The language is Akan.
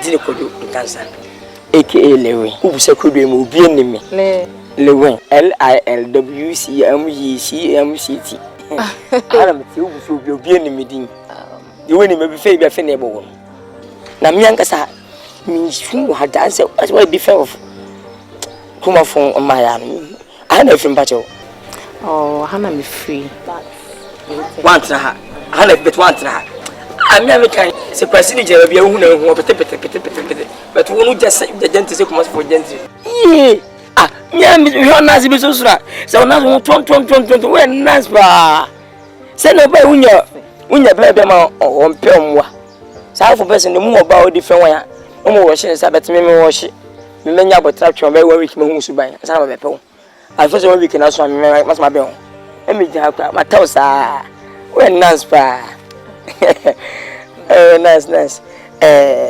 Medin Kwadwo Nkansa aka Lewin. Wobisa Kwadwo mu obi anim me. Lewin, L I L W C M G C M C T. Ana mete wobisa obi obi anim me din. Deɛ wonim ebi fɛ bi afɛ na ɛbɔ wɔ no. Na me ankasa mensu wɔ ha da sɛ wɔyɛ different of kumafo mmaeɛ no. Aha na afiri mpakyɛw. Oh, ha na mefiri. Wantena ha. Aha na bɛtɛ wantena ha. A me a meka sɛ kwasi ne gyina baabi a wohu na ehu ɔpete pete pete pete pete. Bɛtɛ wo no gya sɛ gya gyɛnte sɛ kumasefo gyɛnte. Yie! Ah, me a mehwɛ ɔnaase bi so soro a sɛ ɔnaase ho tɔn tɔn tɔn tɔn tɔn woyɛ nice paa. Sɛ na ɔbaa wonya wonya bɛrɛ bɛma ɔmpɛ ɔmmoa. Saa afo pɛ sɛ ne mu ɔbaa ɔdi fɛn wɔn a wɔn wɔ hyɛ nsa bɛtɛ me me wɔ hye. Me menya abɔtra twɛn ɔbɛyɛ 1 week mahu suban ansa na mabɛpɛ wo. Afei sɛ 1 week na so a me masoma bɛn wo. Ɛmi gyina kora matɛw saa. Woyɛ nice paa. Ɛyɛ nice nice. Ɛɛ.